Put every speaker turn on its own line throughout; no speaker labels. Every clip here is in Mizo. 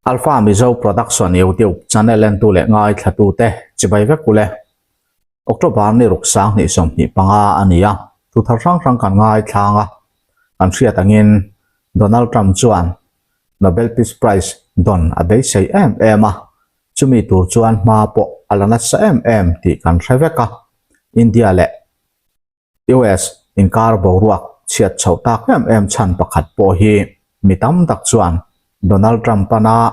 Alpha Mizo Production YouTube channel entu leh ngaithla te chibai vek ule. October ni ruk 2025 a ni a, thu thar hrang hrang kan ngaithlang a, kan hriat angin Donald Trump chuan Nobel Peace Prize dawn a beisei em em a, chumi tur chuan hma pawh a la nasa em em tih kan hre vek a, India leh US inkar boruak chhiat chhoh tak em em chhan pakhat pawh hi mi tam tak chuan Donald Trump pana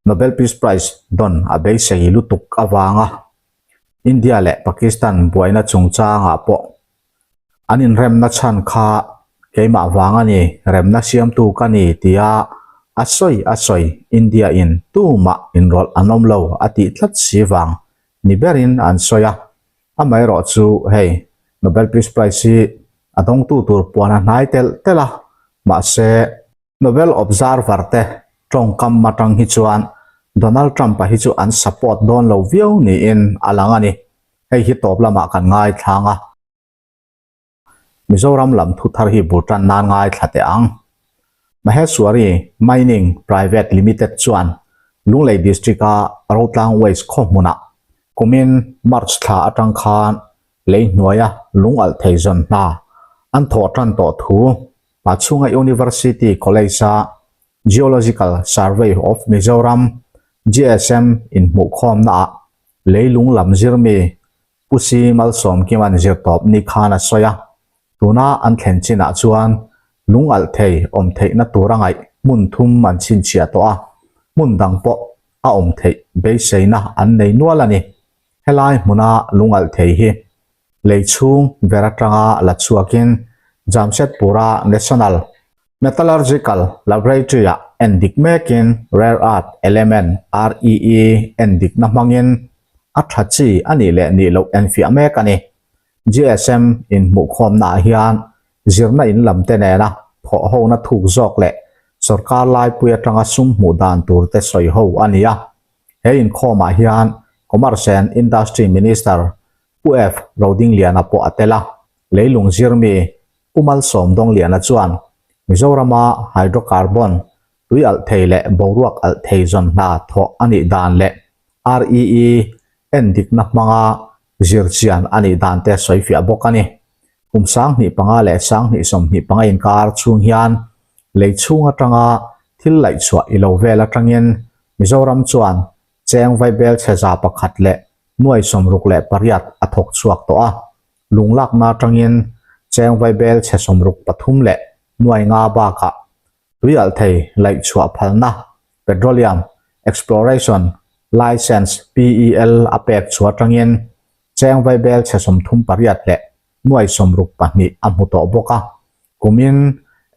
Nobel Peace Prize dawn a beisei lutuk avanga India leh Pakistan buaina chungchangah pawh an inremna chhan kha keimah vang a ni, remna siamtu ka ni tia a sawi a sawi India in tumah inrawlh an awm lo a tih tlat si vang ni berin an sawi a. Amaherawh chu hei Nobel Peace Prize hi a dawngtu tur puan a hnai telh telh a, mahse, Nobel Observer te tawngkam atang hi chuan Donald Trump-a hi chu an support dawn lo viau niin a lang a ni. Hei hi tawp lamah kan ngaithlang a. Mizoram lam thu thar hi bul tan nan ngaithla teh ang. Maheswari Mining Private Limited chuan Lunglei District-a Rotlang Waste khaw hmunah kumin March thla atang khan lei hnuaia lung alh thei zawn hna an thawh tan tawh thu Pachhunga University College-a Geological Survey of Mizoram, GSM, inhmuhkhawmnaah leilung lam zirmi Pu Si Malsawmkima'n zirtawp ni khan a sawi a, tuna an thlen chinah chuan lung alh thei awm theihna tura ngaih hmun thum an chhinchhiah tawh a, hmun dang pawh a awm theih beiseina an nei nual a ni. Helai hmuna lung alh thei hi lei chhung ber atanga la chhuakin Jamshedpur-a National Metallurgical Laboratory-ah endik mekin Rare Earth Element, REE, endikna hmangin a tha chi a nih leh nih loh enfiah mek a ni. GSM inhmuhkhawmnaah hian zirna in lam te nena thawhhona thuk zawk leh sorkar laipui atanga sum hmuh dan tur te sawi ho a ni a. He inkhawmah hian Commerce and Industry Minister Pu F. Rodingliana pawh a tel a, leilung zirmi Pu Malsawmdawngliana chuan Mizorama hydrocarbon tui alh thei leh boruak alh thei zawn hna thawh a nih dan leh REE endikna hmanga zirchian a nih dan te sawifiah bawk a ni. Kum 2005 leh 2025 inkar chhung hian lei chhung atanga thil laihchhuah i lo vel atangin Mizoram chuan cheng vaibel chhe 168 a thawk chhuak tawh a, lunglakna atangin cheng vaibel chhe 63 500 bakah tui alh thei laihchhuah phalna Petroleum Exploration Licence, PEL, a pek chhuah atangin cheng vaibel chhe 38 62 a hmu tawh bawk a. Kumin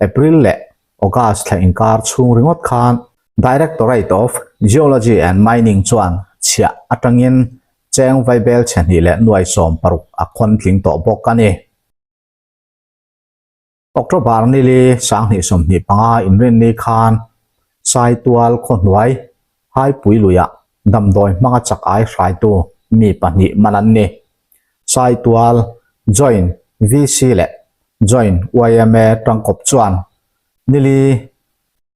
April leh August thla inkar chhung ringawt khan Directorate of Geology and Mining chuan chhiah atangin cheng vaibel chhe 2 60 a khawn tling tawh bawk a ni. October nili 2025 inrinni khan Saitual khawhnuai Haipui luiah damdawi hmanga chak ai hraitu mi pahnih man an ni. Saitual Joint VC leh Joint YMA tangkawp chuan nili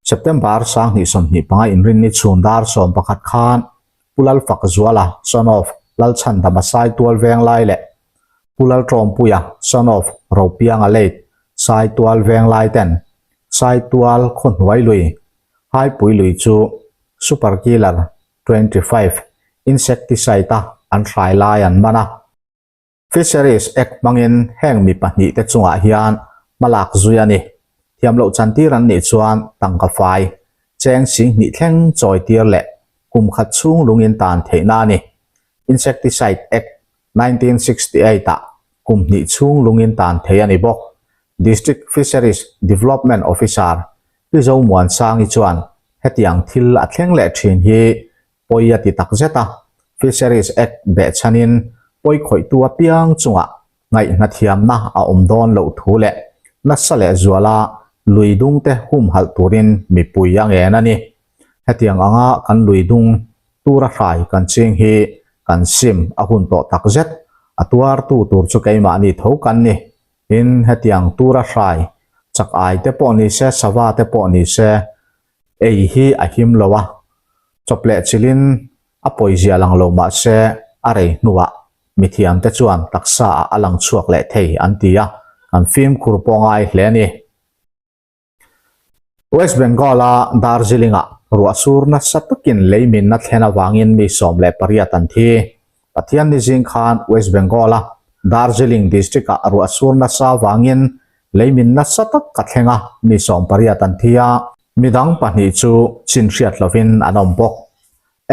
September 2025 inrinni chhun dar 11 khan Pu Lalfakzuala son of Lalchhandama Saitual Venglai leh Pu Laltawmpuia son of Ropianga late Saitual Venglai ten Saitual khawhnuai lui Haipui lui chu Super Killer 25 insecticide a an hrai lai an man a. Fisheries Act hmangin heng mi pahnih te chungah hian hmalak zui a ni. Thiam loh chantir an nih chuan tangka fai, cheng 2000 thleng chawi tir leh kum khat chhung lungin tan theihna a ni. Insecticide Act 1968 ah kum hnih chhung lungin tan thei a ni bawk. District Fisheries Development Officer Pi Zomuansangi chuan hetiang thil a thleng leh thin hi pawi a ti tak zet a, Fisheries Act behchhanin pawi khawihtu apiang chungah ngaihna thiamna a awm dawn loh thu leh nasa leh zuala lui dungte humhalh turin mipui a ngen a ni. Hetiang anga kan lui dung tura hrai kan ching hi kan sim a hun tawh tak zet, a tuartu tur chu keimahni tho kan ni. Tin, hetiang tura hrai chak ai te pawh ni se, sava te pawh ni se. Ei hi a him lo a, chawp leh chilhin a pawizia lang lo mah se a rei hnuah mithiamte chuan taksa ah a lang chhuak leh thei an ti a, kan fimkhur pawh ngai hle a ni. West Bengal-a Darjeeling-ah ruah sur nasa takin lei minna thlen avangin mi 18 an thi. Pathianni zing khan West Bengal-a Darjeeling district-ah ruah sur nasa avangin lei min nasa tak a thleng a, mi 18 an thi a, midang pahnih chu chin hriat lovin an awm bawk.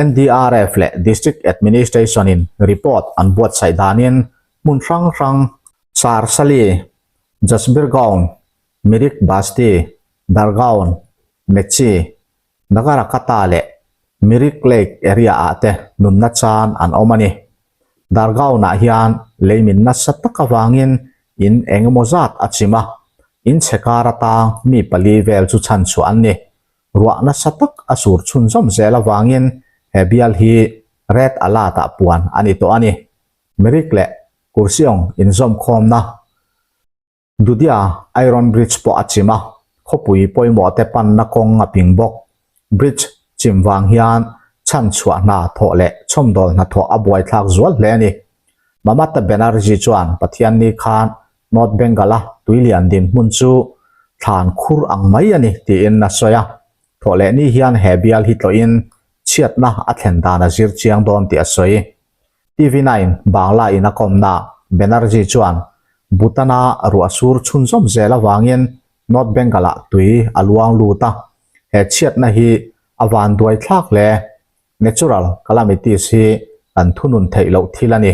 NDRF leh District Administration-in report an buatsaih danin hmun hrang hrang Sarsali, Jasbirgaon, Mirik Basti, Dargaon, Mechi, Nagarakata leh Mirik Lake area-ah te nunna chan an awm a ni. Dargaon-ah hian leimin nasa tak avangin in eng emaw zat a chim a, in chhe kar atang mi pali vel chu chhanchhuah an ni. Ruah nasa tak a sur chhunzawm zel avangin he bial hi Red Alert-ah puan a ni tawh a ni. Mirik leh Kurseong inzawmkhawmna. Dudia Iron Bridge pawh a chim a, khawpui pawimawh te panna kawng a ping bawk. Bridge chim vang hian chhanchhuah hna thawh leh chhawmdawl hnathawh a buaithlak zual hle a ni. Mamata Banerjee chuan Pathianni khan North Bengal-a tuilian dinhmun chu thlan khur ang mai a ni tiin a sawi a. Thawhlehni hian he bial hi tlawhin chhiatna a thlen dan a zir chiang dawn tih a sawi. TV nine Bangla in a kawmna Banerjee chuan Bhutan-a ruah sur chhunzawm zel avangin North Bengal-ah tui a luang lut a, he chhiatna hi a van duai thlak hle. Natural calamities hi kan thunun theih loh thil a ni.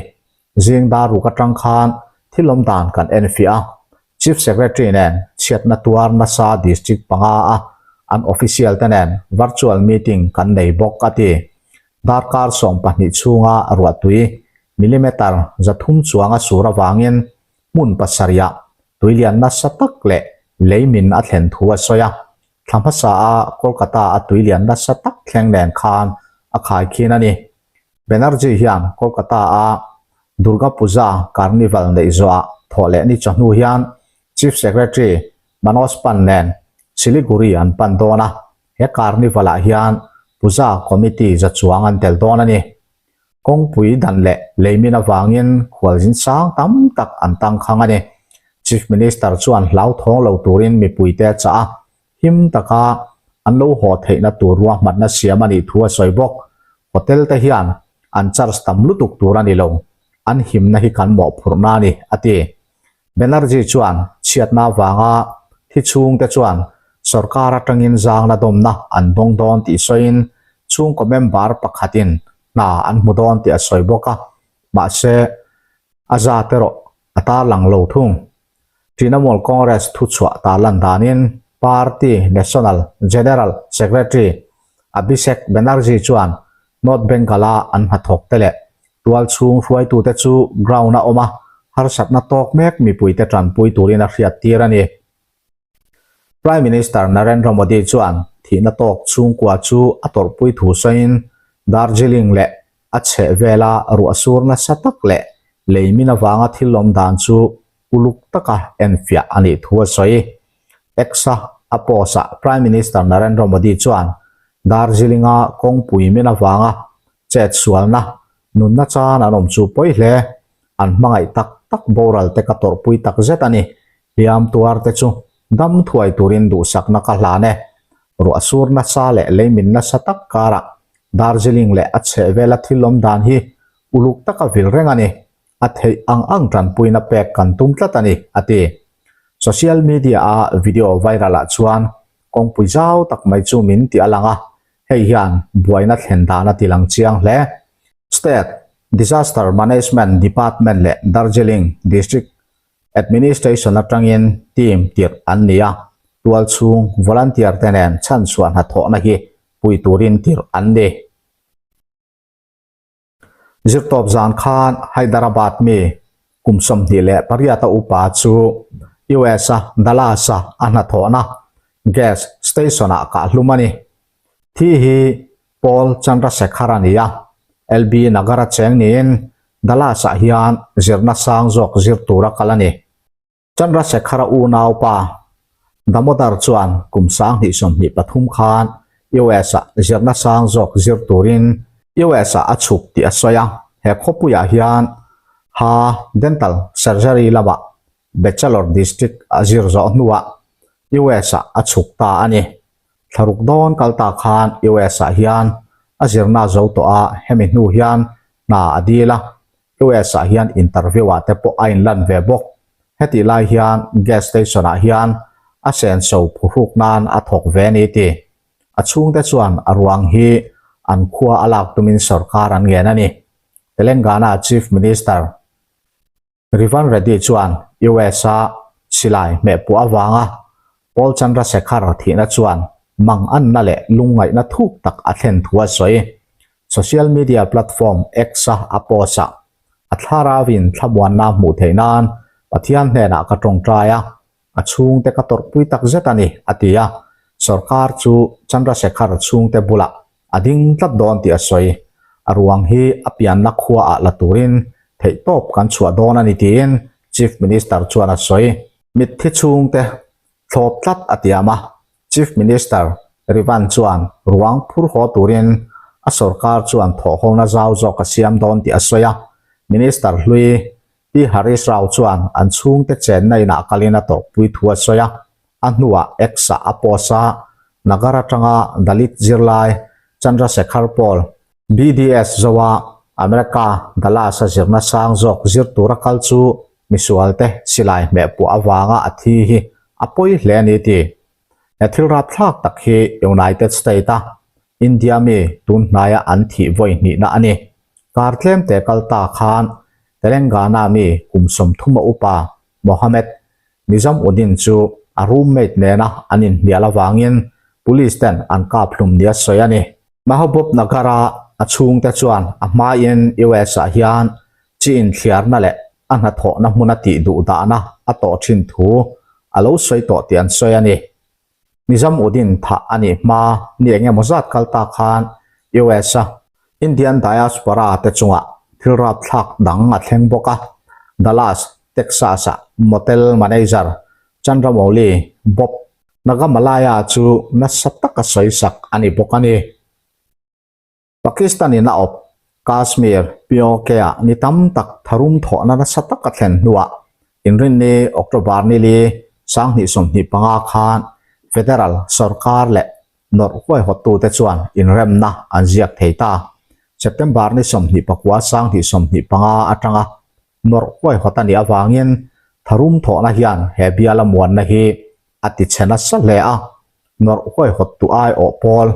Zing dar ruk atang khan thil awm dan kan enfiah a, Chief Secretary nen chhiatna tuar nasa district panga a an official te nen virtual meeting kan nei bawk a ti. Darkar 12 chhunga ruahtui millimeter 300 chuang a sur avangin hmun pasarihah tuilian nasa tak leh leimin a thlen thu a sawi a. Thla hmasa a Kolkata a tuilian nasa tak thleng nen khan a khaikhin a ni. Banerjee hian Kolkata a Durga Puja Carnival neih zawhah thawh leh ni chawhnu hian Chief Secretary Manoj Pant nen Siliguri an pan dawn a. He Carnival ah hian Puja Committee za chuang an tel dawn a ni. Kawngpui dan leh leimin avangin khualzin sang tam tak an tangkhang a ni. Chief Minister chuan hlauthawng lo turin mipuite a chah a, him taka an lo haw theihna tur ruahmanna siam a nih thu a sawi bawk. Hotel te hian an charge tam lutuk tur a ni lo, an himna hi kan mawhphurhna a ni, a ti. Banerjee chuan chhiatna avanga thi chhungte chuan sorkar atangin zangna dawmna an dawng dawn tih sawiin chhungkaw member pakhatin hna an hmu dawn tih a sawi bawk a, mahse a zat erawh a tarlang lo thung. Trinamool Congress thuchhuah tarlan danin Party National General Secretary Abhishek Banerjee chuan North Bengal-a an hnathawkte leh Tualchhung hruaitute chu ground a awm a, harsatna tawk mek mipuite tanpui turin a hriattir a ni. Prime Minister Narendra Modi chuan thihna tawk chhungkua chu a tawrhpui thu sawiin Darjeeling leh a chhehvela ruah sur nasa tak leh lei min avanga thil awm dan chu uluk taka enfiah a nih thu a sawi. X-a a post-ah Prime Minister Narendra Modi chuan Darjeeling-a kawngpui min avanga Chet sualna, nunna chan an awm chu pawi hle. An hmangaih tak tak boral te ka tawrhpui tak zet a ni. Hliam tuar te chu dam thuai turin duhsakna ka hlan e. Ruah sur nasa leh leimin nasa tak karah Darjeeling leh a chhehvela thil awm dan hi uluk taka vil reng a ni. A theih ang ang tanpuina pek kan tum tlat a ni, a ti. Social media-a video viral-ah chuan kawngpui zau tak mai chu min ti a lang a, Hei hian buaina thlen dan a ti lang chiang hle. State Disaster Management Department leh Darjeeling District Administration atangin team tirh an ni a, tualchhung volunteer te nen chhanchhuah hnathawhna hi pui turin tirh an ni. Zirtawp zan khan Hyderabad mi kum 28 a upa chu US-a Dallas-a a hnathawhna gas station-ah kahhlum a ni. Thi hi Paul Chandrasekhar a ni a, LB Nagar-a cheng niin Dallas-ah hian zirna sang zawk zir tura kal a ni. Chandrasekhara unaupa Damodar chuan kum 2023 khan US-ah zirna sang zawk zir turin US-ah a chhuk tih a sawi a. He khawpuiah hian ha dental surgery lamah Bachelor District a zir zawh hnuah US-ah a chhuk ta a ni. Thlaruk dawn kal ta khan US-ah hian a zirna zo tawh a, hemi hnu hian hna a dil a, US-ah hian interview-ah te pawh a inlan ve bawk. Hetih lai hian gas station-ah hian a senso phuhruk nan a thawk ve a ni ti. A chhungte chuan a ruang hi an khua a lak tumin sorkar an ngen a ni. Telangana Chief Minister Revanth Reddy chuan US-a silai hmehpuah avanga Paul Chandrasekhar thihna chuan manganna leh lungngaihna thuk tak a thlen thu a sawi. Social media platform X-a a post-ah, A thlarauin thlamuanna hmuh theih nan Pathian hnenah ka tawngtai a, a chhungte ka tawrhpui tak zet a ni, a ti a. Sorkar chu Chandrasekhar chhungte bulah a ding tlat dawn tih a sawi. A ruang hi a pianna khuaah la turin theihtawp kan chhuah dawn a ni tiin Chief Minister chuan a sawi. Mitthi chhungte thlawp tlat a tiam a, Chief Minister Rivan chuan ruang phur haw turin a sorkar chuan thawhhona zau zawk a siam dawn tih a sawi a, Minister hlui Pi Harish Rao chuan an chhungte chenna inah kalin a tawrhpui thu a sawi a, a hnuah X-ah a post a, Nagar atanga Dalit zirlai Chandrasekhar Paul, BDS zoa America Dallas-a zirna sang zawk zir tura kal chu misualte silai hmehpuah avanga a thi hi a pawi hle a ni ti. He thil rapthlak tak hi United State-a India mi tun hnaia an thih vawi hnihna a ni. Kar tlemte kal ta khan Telangana mi kum 30 a upa Mohammed Nizamuddin chu a roommate nena an inhnial avangin police ten an kap hlum nia sawi a ni. Mahbubnagar-a a chhungte chuan a hmain US-ah hian chi inthliarna leh a hnathawhna hmuna tih duh dahna a tawh thin thu a lo sawi tawh tih an sawi a ni. Nizamuddin thah a nih hma ni eng emaw zat kal ta khan US-a Indian diaspora te chungah thil rapthlak dang a thleng bawk a, Dallas, Texas-a motel manager Chandramouli Bob Nagamalaya chu nasa taka sawisak a ni bawk a ni. Pakistan-in a awp Kashmir, POK-ah ni tam tak tharum thawhna nasa tak a thlen hnuah Inrinni, October nili, 2025 khan Federal sorkar leh nawrh huaihawttute chuan inremna an ziak thei ta. September ni 29, 2025 atanga nawrh huaihawt a nih avangin tharum thawhna hian he biala muanna hi a ti chhe nasa hle a, nawrh huaihawttu aiawh pawl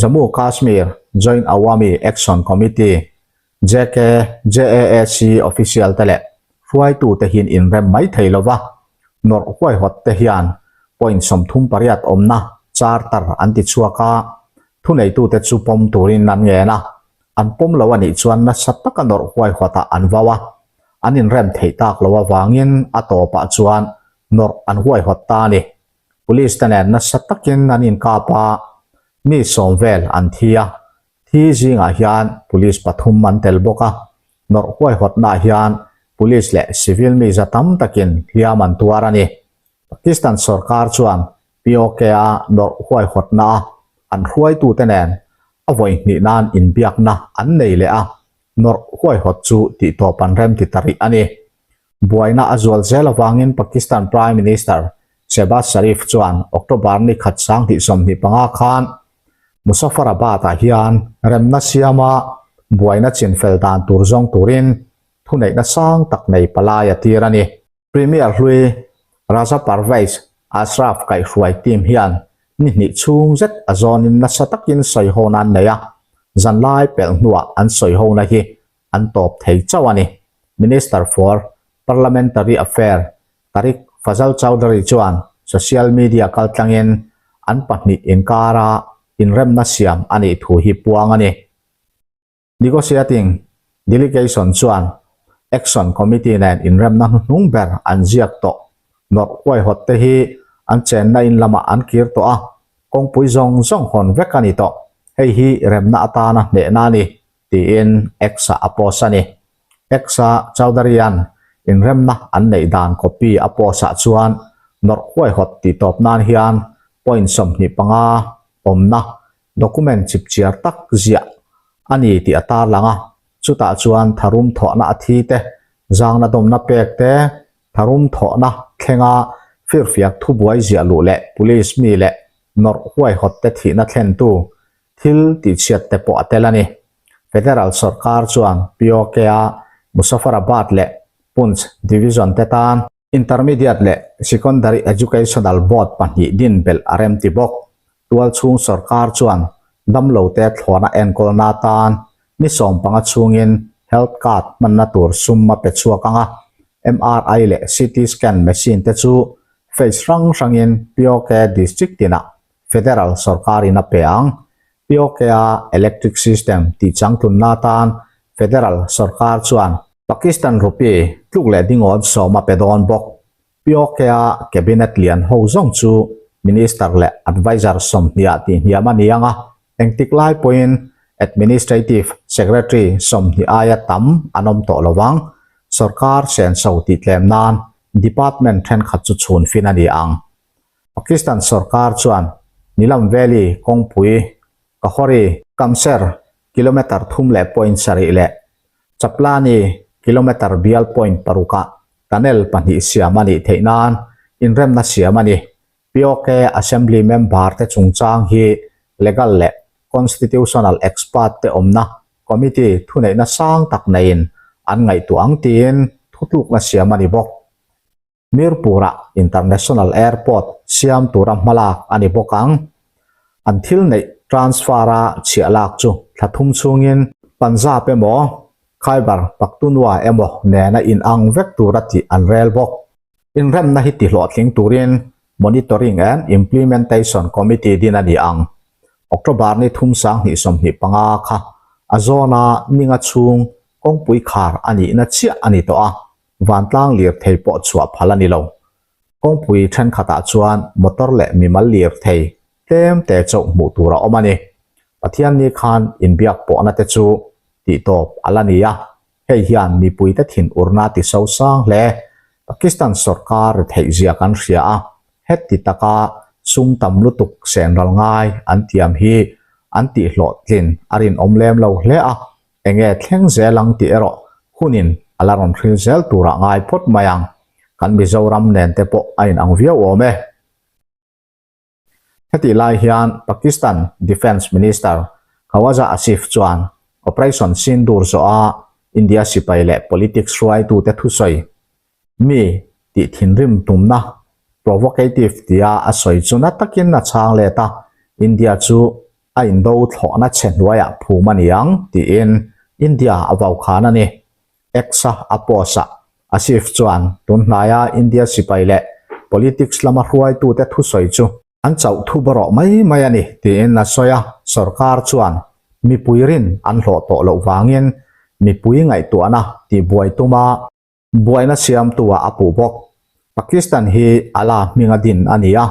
Jammu Kashmir Joint Awami Action Committee, JK, JAAC, official te leh hruaitute hian inrem mai thei lo va, nawrh huaihawt te hian point 38 awmna charter an ti chhuak a, thuneitute chu pawm turin an ngen a, an pawm lo a nih chuan nasa taka nawrh huaihawtah an vau a, an inrem theih tak lo avangin a tawpah chuan nawrh an huaihawt ta a ni. Police te nen nasa takin an inkap a, mi sawm vel an thi a, thi zingah hian police pathum an tel bawk a, nawrh huaihawtnaah hian police leh civil mi za tam takin hliam an tuar a ni. Pakistan sorkar chuan POK-a nawrh huaihawtna a an hruaitute nen a vawi hnih nan inbiakna an nei leh a, nawrh huaihawt chu tihtawp an rem ti ta rih a ni. Buaina a zual zel avangin Pakistan Prime Minister Shehbaz Sharif chuan October ni khat 2025 khan Muzaffarabad-ah hian remna siama buaina chinfel dan tur zawng turin thuneihna sang tak nei palai a tir a ni. Premier hlui Raja Pervaiz Ashraf kaihhruai team hian ni hnih chhung zet a zawnin nasa takin sawihona an nei a, zanlai pelh hnuah an sawihona hi an tawp thei chauh a ni. Minister for Parliamentary Affair Tariq Fazal Chowdhury chuan social media kaltlangin an pahnih inkara inremna siam a nih thu hi puang a ni. Negotiating delegation chuan Action Committee nen inremna hnuhnung ber an ziak tawh. Nawrh huaihawt te hi an chenna in lamah an kir tawh a, kawngpui zawng zawng hawn vek a ni tawh. Hei hi remna atana hnehna a ni. tiin X-ah a post a ni. X-a Chowdhury-a'n inremna an neih dan copy a post-ah chuan nawrh huaihawt tih tawp nan hian point 25 awmna Document chipchiar tak ziah a ni tih a tarlang a, chutah chuan tharum thawhna a thi te, zangna dawmna pek te, tharum thawhna thlenga firfiak thubuai ziah luh leh police mi leh nawrh huaihawt te thihna thlentu thil tihchhiat te pawh a tel a ni. Federal sawrkar chuan POK-a Muzaffarabad leh Poonch Division te tan Intermediate leh Secondary Educational Board pahnih din belh a rem ti bawk. Tualchhung sawrkar chuan damlote thlawna enkawlna atan ni 15 chhungin Health Card hmanna tur sum a pe chhuak ang a, MRI leh CT scan machine te chu phase hrang hrangin POK District tinah Federal sawrkarin a pe ang. POK-a electric system tihchangtlunna atan Federal sawrkar chuan Pakistan rupee tluk leh dingawn sawm a pe dawn bawk. POK-a cabinet lian ho zawng chu minister leh adviser 20 ah tihhniam a ni ang a, engtik lai pawhin administrative secretary 20 aia tam an awm tawh lo vang. Sawrkar senso tihtlem nan department thenkhat chu chhun fin a ni ang. Pakistan sawrkar chuan Nilam Valley kawngpui Kahori, Kamser, kilometre thum leh point sarih leh Chaplani kilometre bial point parukah tunnel pahnih siam a nih theih nan inremna siam a ni. POK Assembly member te chungchang hi legal leh constitutional expert te awmna committee thuneihna sang tak neiin an ngaihtuah ang tiin thutlukna siam a ni bawk. Mirpur-ah International Airport siam tura hmalak a ni bawk ang. An thil neih transfer-a chhiah lak chu thla thum chhungin Punjab emaw, Khyber Pakhtunwa emaw nena inang vek tura tih an rel bawk. Inremna hi tihlawhtling turin Monitoring and Implementation Committee din a ni ang. October ni thum 2025 kha a zawna ninga chhung kawngpui khar a nihna chiah a ni tawh a. Vantlang lirthei pawh chhuah phal a ni lo. Kawngpui thenkhatah chuan motor leh mimal lirthei tlem te chauh hmuh tur a awm a ni. Pathianni khan inbiak pawhna te chu tihtawp a la ni a, hei hian mipuite thin urna ti so sang hle. Pakistan sawrkar retheih zia kan hria a, heti taka sum tam lutuk sen ral ngai an tiam hi an tihhlawhtlin a rinawm lem lo hle a, Enge thleng zel ang tih erawh hunin a la rawn hril zel turah ngai phawt mai ang. Kan Mizoram nen te pawh a inang viau awm e. Hetih lai hian Pakistan Defence Minister Khawaja Asif chuan Operation Sindoor zawha India sipai leh politics hruaitute thusawi mi tih thinrim tumna, provocative, tia a sawi chu na takin a chhang let a, India chu a indo thlawhna chhe hnuaiah phum a ni ang tiin India a vau khan a ni. X-a a post-ah Asif chuan tun hnaia India sipai leh politics lama hruaitute thusawi chu an chauh thu bawrawh mai mai a ni tiin a sawi a, sorkar chuan mipui rin an hlawh tawh loh vangin mipui ngaihtuahna tihbuai tuma Buaina siamtu-ah a puh bawk. Pakistan hi Allah hminga din a ni a,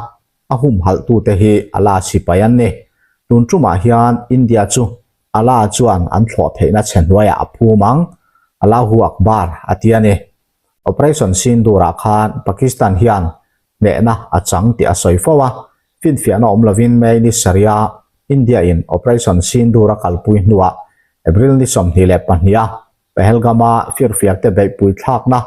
a humhalhtute hi Allah sipai an ni. Tun tumah hian India chu Allah chuan an thlawh theihna chhe hnuaiah a phum ang, Allahu Akbar a ti a ni. Operation Sindoor-ah khan Pakistan hian hnehna a chang tih a sawi fo a, finfiahna awm lovin May ni sarih-a India-in Operation Sindoor a kalpui hnuah April ni 22-a Pahalgam-a firfiakte beihpui thlakna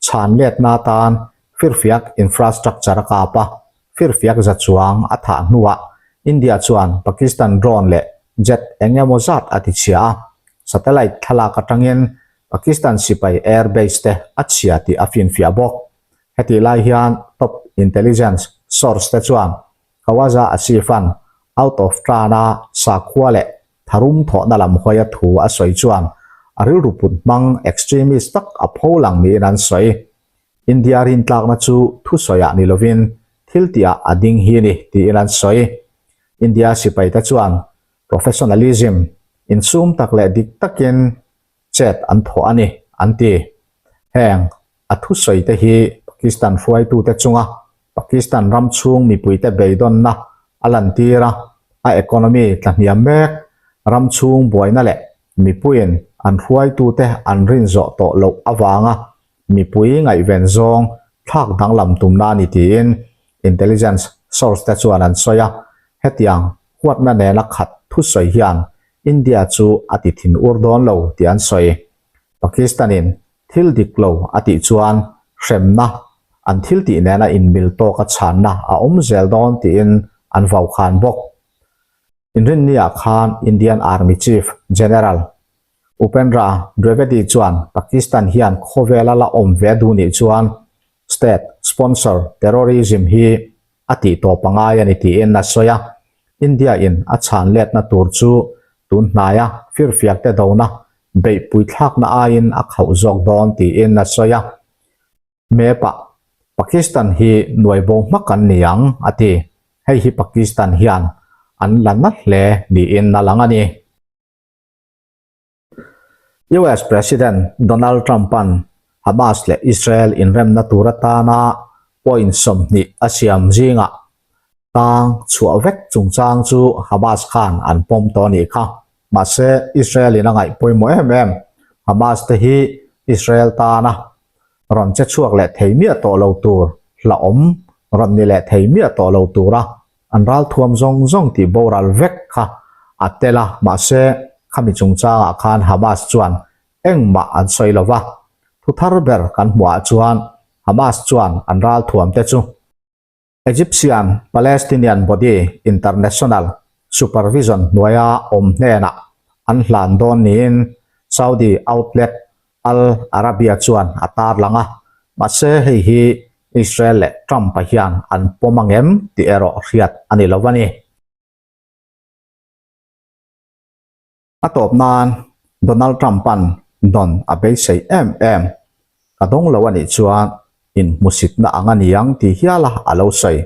chhan letna atan firfiak infrastructure a kap a, firfiak za chuang a thah hnuah India chuan Pakistan drone leh jet eng emaw zat a tichhia a, satellite thlalak atangin Pakistan sipai air base te a chhia tih a finfiah bawk. Hetih lai hian top intelligence source te chuan Khawaja Asif-a'n out of turn-a sakhua leh tharum thawhna lam hawia thu a sawi chuan a rilru put hmang extremist tak a pho lang niin an sawi. India rintlakna chu thusawiah ni lovin thil tihah a ding hi ni tiin an sawi. India sipaite chuan professionalism insum tak leh dik takin chet an thawh a ni, an ti. Heng a thusawite hi Pakistan hruaitute chunga Pakistan ram chhung mipuite beidawnna a lantir a, a economy tlahniam mek, ram chhung buaina leh mipuiin an hruaitute an rin zawh tawh loh avanga mipui ngaihven zawng thlak danglam tumna a ni tiin intelligence source te chuan an sawi a, hetiang huatna nena khat. thusawi hian India chu a ti thin ur dawn lo tih an sawi. Pakistan-in thil dik lo a tih chuan hremna an thil tih nena inmil tawka chhanna a awm zel dawn tiin an vaukhan bawk. Inrinniah khan Indian Army Chief General Upendra Dwivedi chuan Pakistan hian khawvela la awm ve duh nih chuan state sponsor terrorism hi a tih tawp a ngai a ni tiin a sawi a. India in a chhan letna tur chu tun hnaia firfiak te dona beihpui thlakna aiin a khauh zawk dawn tiin a sawi a. Map-ah Pakistan hi nuai bo hmak an ni ang a ti. Hei hi Pakistan hian an la na hle niin a lang a ni. US President Donald Trump-a'n Hamas leh Israel inremna tur atana point 20 a siam zingah tang chhuah vek chungchang chu Hamas khan an pawm tawh a nih kha. Mahse, Israel-in a ngaih pawimawh em em. Hamas te hi Israel tana rawn che chhuak leh thei miah tawh lo tur, hlauhawm rawn ni leh thei miah tawh lo tura An ralthuam zawng zawng tih boral vek kha a tel a, mahse khami chungchangah khan Hamas chuan engmah an sawi lo va. Thu thar ber kan hmuhah chuan Hamas chuan an ralthuamte chu Egyptian Palestinian Body International Supervision hnuaia awm hnenah an hlan dawn niin Saudi outlet Al Arabiya chuan a tarlang a, mahse hei hi Israel leh Trump-a hian an pawm ang em tih erawh hriat a ni lo a ni. A tawp nan Donald Trump-a'n dawn a beisei em em, ka dawng lo a nih chuan inhmusitna ang a ni ang tih hiala a lo sawi.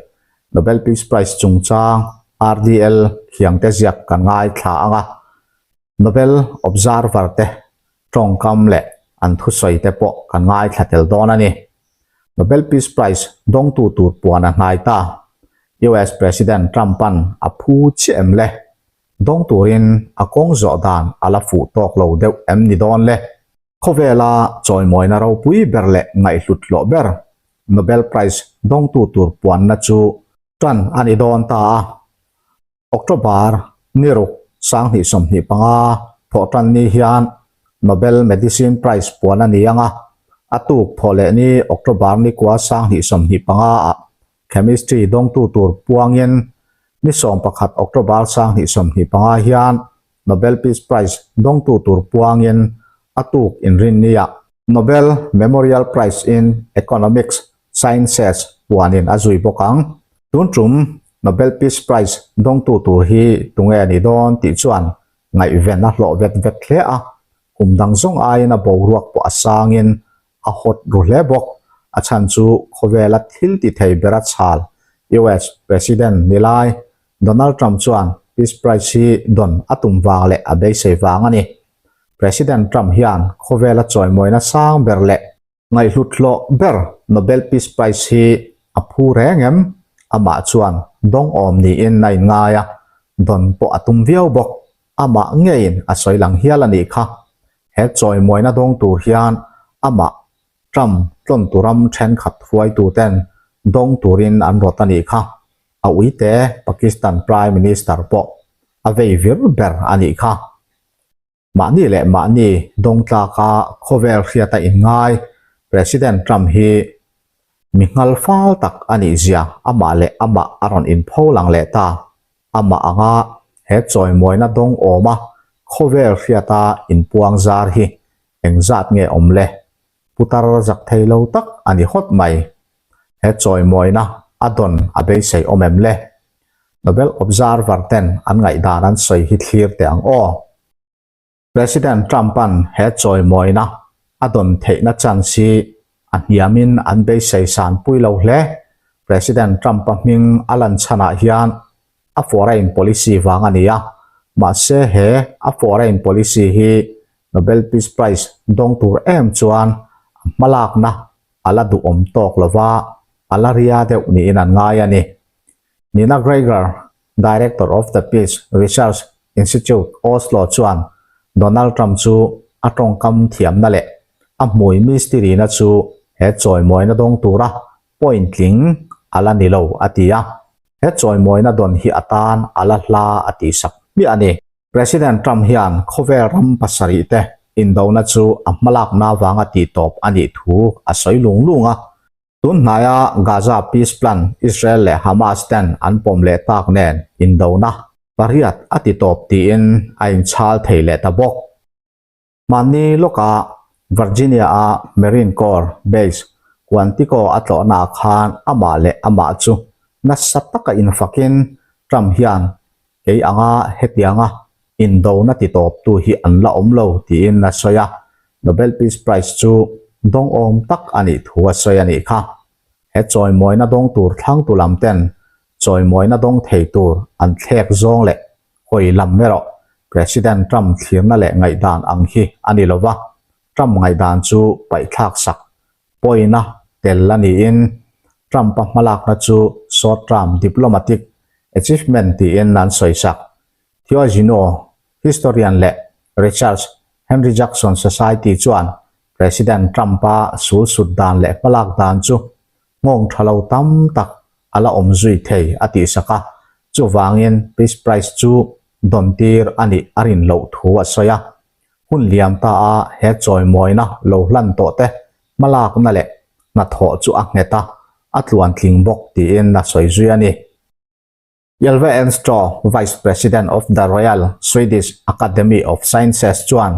Nobel Peace Prize chungchang RDL Khiangte ziak kan ngaithla ang a, Nobel Observer te tawngkam leh an thusawi te pawh kan ngaithla tel dawn a ni. Nobel Peace Prize dawngtu tur puan a hnai ta. US President Trump-a'n a phu chiah em le? Dawng turin a kawng zawh dan a la fuh tawk lo deuh em ni dawn le? Khawvela chawimawina ropui ber leh ngaihhlut hlawh ber Nobel Prize dawngtu tur puanna chu tan a ni dawn ta a. October ni ruk 2025 thawhtan ni hian Nobel Medicine Prize puan a ni ang a, a tuk thawh leh ni October ni kua 2025 ah Chemistry dawngtu tur puangin ni 11 October 2025 hian Nobel Peace Prize dawngtu tur puangin a tuk inrinniah Nobel Memorial Prize in Economics Sciences puanin a zui bawk ang. Tun tum Nobel Peace Prize dawngtu tur hi tunge a ni dawn tih chuan ngaihven a hlawh vet vet hle a, kum dang zawng aiin a boruak pawh a sangin a hawt ru hle bawk. A chhan chu khawvela thil ti thei bera chhal US President ni lai Donald Trump chuan Peace Prize hi dawn a tum vang leh a beisei vang a ni. President Trump hian khawvela chawimawina sang ber leh Ngaihhlut hlawh ber Nobel Peace Prize hi a phu reng em? Amah chuan dawng awm niin a inngai a, dawn pawh a tum viau bawk. Amah ngeiin a sawi lang hial a nih kha. He chawimuaina dawng tur hian amah Trump tlawntu ram thenkhat hruaituten dawng turin an rawt a nih kha. A uite Pakistan Prime Minister pawh a vei vir ber a nih kha. Mahni leh mahni dawngtlaka khawvel hriata inngai President Trump hi mi nghal fal tak a nih zia amah leh amah a rawn inpho lang leh ta. Amah anga he chawimawina dawng awma khawvel hriata inpuang zar hi engzat nge awm le? Putar zak thei lo tak a ni hawt mai. He chawimawina a dawn a beisei awm em le? Nobel Observer ten an ngaihdan an sawi hi thlir teh ang aw. President Trump-a'n he chawimawina a dawn theihna chance hi a hniamin an beisei san pui lo hle. President Trump-a hming a lan chhanah hian a foreign policy vang a ni a, mahse he a foreign policy hi Nobel Peace Prize dawng tur em chuan a hmalakna a la duhawm tawk lova a la ria deuh niin an ngai a ni. Nina Greiger, Director of the Peace Research Institute, Oslo chuan Donald Trump chu a tawngkam thiamna leh a hmui mistiri-na chu he chawimawina dawng tura point tling a la ni lo a ti a. He chawimawina dawn hi a tan a la hla a tihsak. hmiah a ni. President Trump hian khawvel ram pasarih te indona chu a hmalakna avanga tihtawp a nih thu a sawi lung lung a. Tun hnaia Gaza Peace Plan Israel leh Hamas ten an pawm leh tak nen indona pariat a titawp tiin a inchhal thei leh ta bawk. Hmanni lawka Virginia-a Marine Corps Base Quantico a tlawhnaah khan amah leh amah chu nasa taka infakin Trump hian kei anga hetianga indona titawptu hi an la awm lo tiin a sawi a, Nobel Peace Prize chu dawngawm tak a nih thu a sawi a nih kha. He chawimawina dawng tur thlangtu lam ten chawimawina dawng thei tur an thlek zawng leh hawi lam erawh President Trump thlirna leh ngaihdan ang hi a ni lo va, Trump ngaihdan chu paihthlak sak pawina tel a niin Trump-a hmalakna chu short-term diplomatic achievement tiin an sawi sak. Theo Gino, historian leh research Henry Jackson Society chuan President Trump-a sul sut dan leh hmalak dan chu nghawng tha lo tam tak a la awm zui thei a tihsak a, chuvangin Peace Prize chu dawntir a nih a rin loh thu a sawi a. Hun liam ta a he chawimawina lo hlan tawh te hmalakna leh hnathawh chu a nghet a, a tluan tling bawk tiin a sawi zui a ni. Ylva Enstro, Vice President of the Royal Swedish Academy of Sciences chuan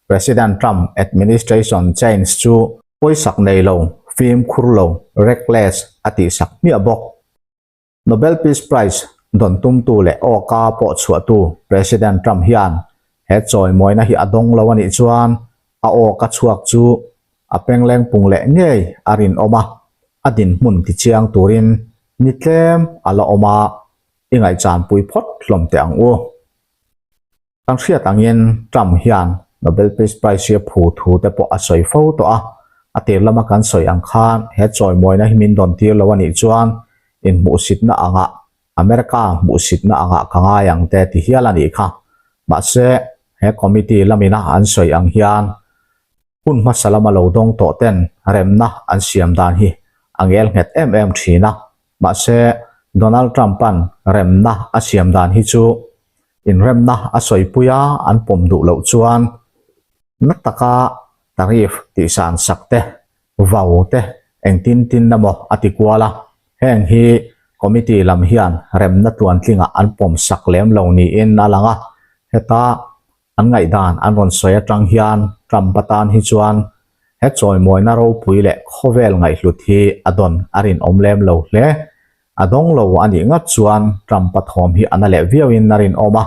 President Trump administration change chu pawisak nei lo, fimkhur lo, reckless a tihsak hmiah bawk. Nobel Peace Prize dawn tumtu leh awka pawh chhuahtu President Trump hian he chawimawina hi a dawng lo a nih chuan a awka chhuak chu a pengleng pung leh ngei a rinawm a, a dinhmun tichiang turin ni tlem a la awm a, i ngaihchanpui phawt hlawm teh ang u. Kan hriat angin Trump hian Nobel Peace Prize hi a phu thu te pawh a sawi fo tawh a, a tir lama kan sawi ang khan he chawimawina hi min dawn tir lo a nih chuan inhmuhsitna angah America hmuhsitna angah ka ngai ang te ti hial a nih kha. Mahse, he committee lamina an sawi ang hian hun hmasa lama lo dawng tawh ten remna an siam dan hi a ngel nghet em em thin a, mahse Donald Trump-a'n remna a siam dan hi chu Inremna a sawipui a, an pawm duh loh chuan na taka tariff tihsan sak te, vau te engtin tin emaw a ti kual a. Heng hi committee lam hian remna tluantlingah an pawm sak lem lo niin a lang a, heta an ngaihdan an rawn sawi atang hian Trump atan hi chuan he chawimawina ropui leh khawvel ngaihhlut hi a dawn a rinawm lem lo hle. A dawng lo a nih ngat chuan Trump-a thawm hi a na leh viauin a rinawm a,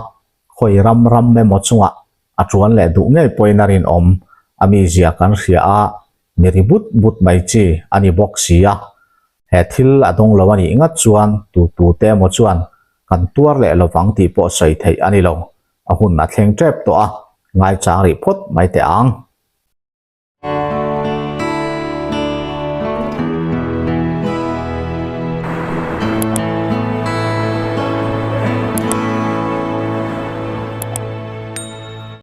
khawi ram ram emaw chungah a tuan leh duh ngei pawhin a rinawm. A mizia kan hria a, mi ri but but mai chi a ni bawk si a. He thil a dawng lo a nih ngat chuan tu tu te emaw chuan kan tuar leh lovang tih pawh sawi theih a ni lo. A hun a thleng tep tawh a, ngaichang rih phawt mai teh ang.